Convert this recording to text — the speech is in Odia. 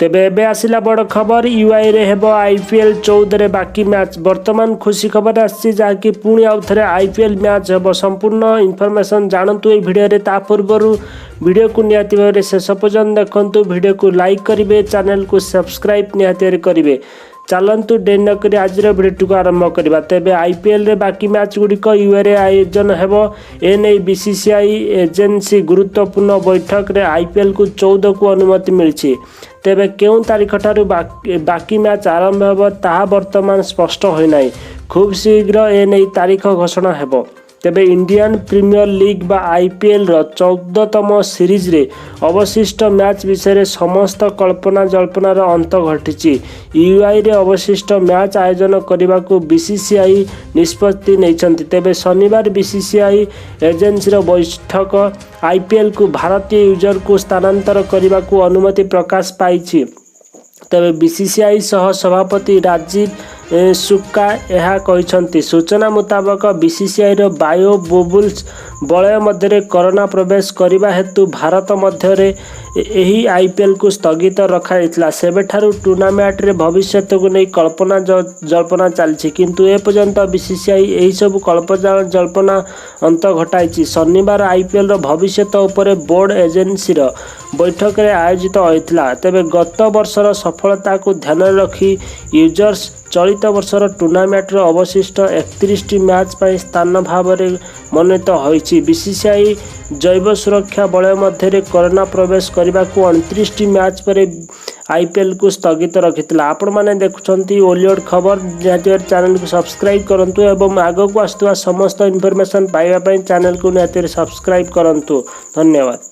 ତେବେ ଏବେ ଆସିଲା ବଡ଼ ଖବର। ୟୁଏଇରେ ହେବ ଆଇପିଏଲ୍ 14ରେ ବାକି ମ୍ୟାଚ୍। ବର୍ତ୍ତମାନ ଖୁସି ଖବର ଆସିଛି, ଯାହାକି ପୁଣି ଆଉ ଥରେ ଆଇପିଏଲ୍ ମ୍ୟାଚ୍ ହେବ। ସମ୍ପୂର୍ଣ୍ଣ ଇନଫର୍ମେସନ୍ ଜାଣନ୍ତୁ ଏହି ଭିଡ଼ିଓରେ। ତା ପୂର୍ବରୁ ଭିଡ଼ିଓକୁ ନିହାତି ଭାବରେ ଶେଷ ପର୍ଯ୍ୟନ୍ତ ଦେଖନ୍ତୁ, ଭିଡ଼ିଓକୁ ଲାଇକ୍ କରିବେ, ଚ୍ୟାନେଲକୁ ସବସ୍କ୍ରାଇବ୍ ନିହାତି ଭାବରେ କରିବେ। ଚାଲନ୍ତୁ, ଡେରି ନକରି ଆଜିର ଭିଡ଼ିଓଟିକୁ ଆରମ୍ଭ କରିବା। ତେବେ ଆଇପିଏଲ୍ରେ ବାକି ମ୍ୟାଚ୍ ଗୁଡ଼ିକ ୟୁଏଇରେ ଆୟୋଜନ ହେବ। ଏନେଇ ବିସିସିଆଇ ଏଜେନ୍ସି ଗୁରୁତ୍ୱପୂର୍ଣ୍ଣ ବୈଠକରେ ଆଇପିଏଲ୍କୁ 14କୁ ଅନୁମତି ମିଳିଛି। ତେବେ କେଉଁ ତାରିଖଠାରୁ ବାକି ମ୍ୟାଚ୍ ଆରମ୍ଭ ହେବ, ତାହା ବର୍ତ୍ତମାନ ସ୍ପଷ୍ଟ ହୋଇନାହିଁ। ଖୁବ୍ ଶୀଘ୍ର ଏନେଇ ତାରିଖ ଘୋଷଣା ହେବ। ତେବେ ଇଣ୍ଡିଆନ୍ ପ୍ରିମିୟର ଲିଗ୍ ବା ଆଇପିଏଲ୍ର 14ତମ ସିରିଜରେ ଅବଶିଷ୍ଟ ମ୍ୟାଚ୍ ବିଷୟରେ ସମସ୍ତ କଳ୍ପନା ଜଳ୍ପନାର ଅନ୍ତ ଘଟିଛି। ୟୁଏଇରେ ଅବଶିଷ୍ଟ ମ୍ୟାଚ୍ ଆୟୋଜନ କରିବାକୁ ବିସିସିଆଇ ନିଷ୍ପତ୍ତି ନେଇଛନ୍ତି। ତେବେ ଶନିବାର ବିସିସିଆଇ ଏଜେନ୍ସିର ବୈଠକ ଆଇପିଏଲ୍କୁ ଭାରତୀୟ ୟୁଜରକୁ ସ୍ଥାନାନ୍ତର କରିବାକୁ ଅନୁମତି ପ୍ରକାଶ ପାଇଛି। ତେବେ ବିସିସିଆଇ ସହ ସଭାପତି ରାଜୀବ ଶୁକ୍ଳା ଏହା କହିଛନ୍ତି। ସୂଚନା ମୁତାବକ, ବିସିସିଆଇର ବାୟୋ ବବୁଲ୍ସ ବଳୟ ମଧ୍ୟରେ କରୋନା ପ୍ରବେଶ କରିବା ହେତୁ ଭାରତ ମଧ୍ୟରେ ଏହି ଆଇପିଏଲ୍କୁ ସ୍ଥଗିତ ରଖାଯାଇଥିଲା। ସେବେଠାରୁ ଟୁର୍ଣ୍ଣାମେଣ୍ଟରେ ଭବିଷ୍ୟତକୁ ନେଇ କଳ୍ପନା ଜଳ୍ପନା ଚାଲିଛି। କିନ୍ତୁ ଏପର୍ଯ୍ୟନ୍ତ ବିସିସିଆଇ ଏହିସବୁ କଳ୍ପନା ଜଳ୍ପନା ଅନ୍ତ ଘଟାଇଛି। ଶନିବାର ଆଇପିଏଲ୍ର ଭବିଷ୍ୟତ ଉପରେ ବୋର୍ଡ ଏଜେନ୍ସିର ବୈଠକରେ ଆୟୋଜିତ ହୋଇଥିଲା। ତେବେ ଗତ ବର୍ଷର ସଫଳତାକୁ ଧ୍ୟାନରେ ରଖି ୟୁଜର୍ସ ଚଳିତ ବର୍ଷର ଟୁର୍ଣ୍ଣାମେଣ୍ଟର ଅବଶିଷ୍ଟ 31ଟି ମ୍ୟାଚ୍ ପାଇଁ ସ୍ଥାନ ଭାବରେ ମନୋନୀତ ହୋଇଛି। ବିସିସିଆଇ ଜୈବ ସୁରକ୍ଷା ବଳୟ ମଧ୍ୟରେ କରୋନା ପ୍ରବେଶ କରିବାକୁ 29ଟି ମ୍ୟାଚ୍ ପରେ ଆଇପିଏଲ୍କୁ ସ୍ଥଗିତ ରଖିଥିଲା। ଆପଣମାନେ ଦେଖୁଛନ୍ତି ଓଲିଉଡ଼ ଖବର। ନିହାତି ଭାବରେ ଚ୍ୟାନେଲକୁ ସବସ୍କ୍ରାଇବ୍ କରନ୍ତୁ ଏବଂ ଆଗକୁ ଆସୁଥିବା ସମସ୍ତ ଇନଫର୍ମେସନ୍ ପାଇବା ପାଇଁ ଚ୍ୟାନେଲକୁ ନିହାତି ଭାବରେ ସବସ୍କ୍ରାଇବ୍ କରନ୍ତୁ। ଧନ୍ୟବାଦ।